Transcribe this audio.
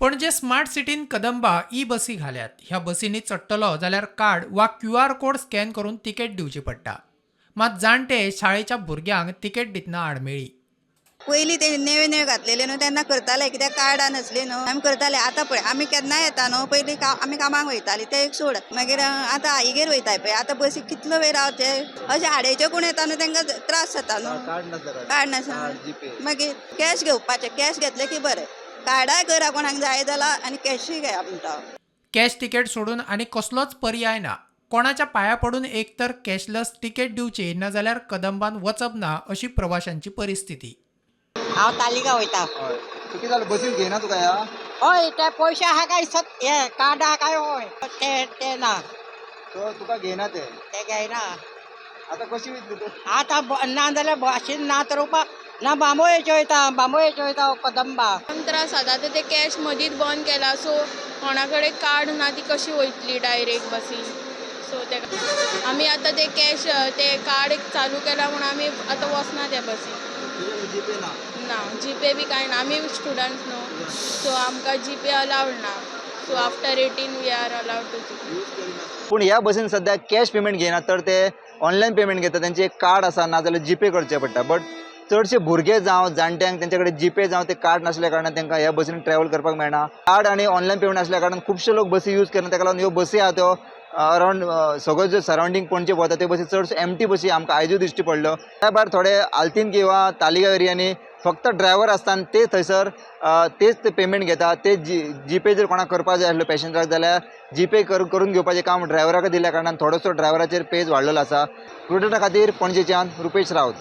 Panaji smart सिटीन Kadamba E बसी घाल्यात. ह्या बसींनी चडटलो जाल्यार कार्ड वा क्यूआर कोड स्कॅन करून तिकेट दिवची पडटा. मात जाणटे शाळेच्या भुरग्यांक तिकेट दितना आडमेळी. पयलीं ते नेवे नेवे घातलेले न्हू तेन्ना करताले, कित्याक कार्डां नासली न्हू आमी करताले. आतां पळय आमी केन्नाय येता न्हू, पयलीं आमी कामाक वयताली ते एक सोड, मागीर आतां आईगेर वयताय पळय, आतां बसी कितलो वेळ रावचे, अशें हाडेचे कोण येता न्हू तांकां त्रास जाता न्हू. कार्ड नासता, मागीर कॅश घेवपाचें, कॅश घेतलें की बरें, कार्डाय करा कोणाक जाय जाल्यार आनी कॅशूय घेया म्हणटा. कॅश तिकेट सोडून आनी कसलोच पर्याय ना. कोणाच्या पांया पडून एक तर कॅशलेस तिकेट दिवची ना जाल्यार कदंबान वचप ना अशी प्रवाशांची परिस्थिती. हांव तालिगांव वयता. कितें जालें बसीन घेयना तुका ह्या? हय, ते पयशे आहा काय सत हे कार्ड आहा काय हय ते ते ना. सो तुका घेयना ते? ते घेयना. आतां कशी वयतली तूं? आतां ना जाल्यार बसीन ना तर ना बांबोळेचे वयता, बांबोळेचे वयता कदंबा. त्रास जाता. आतां ते कॅश मदींच बंद केला, सो कोणा कडेन कार्ड ना ती कशी वयतली डायरेक्ट बसीन? सो ते आमी आतां ते कॅश ते कार्ड चालू केला म्हूण आमी आतां वचना त्या बसीन. जीपे ना? ना, जीपे बी कांय ना. आमी स्टुडंट्स न्हू, सो आमकां जीपे अलावड ना. So after 18 we are allowed to GPay. पूण ह्या बसीन सद्या कॅश पेमेंट घेयना तर ते ऑनलायन पेमेंट घेता. तेंचे एक कार्ड आसा, नाजाल्यार जीपे करचें पडटा. बट चडशे भुरगे जावं जाणट्यांक तेंचे कडेन जीपे जावं ते कार्ड नासल्या कारणान तांकां ह्या बसीन ट्रॅवल करपाक मेळना. कार्ड आनी ऑनलायन पेमेंट आसल्या कारणान खुबशे लोक बसी यूज करना. ताका लागून ह्यो बसी आहा त्यो अरावंड सगळ्यो ज्यो सरावंडींग पणजे भोंवता त्यो बसी चडश्यो एमटी बसी आमकां आयजूय दिश्टी पडल्यो. त्या भायर थोडे आल्तीन किंवा तालिगांव एरियांनी फक्त ड्रायव्हर आसता आनी ते थंयसर तेच ते पेमेंट घेता. ते जीपे जर कोणाक करपाक जाय आसलो पॅसेंजराक जाल्यार जीपे करून घेवपाचें काम ड्रायव्हराक दिल्या कारणान थोडोसो ड्रायव्हराचेर पेज वाडलेलो आसा. प्रुडंटा खातीर पणजेच्यान रुपेश रावत.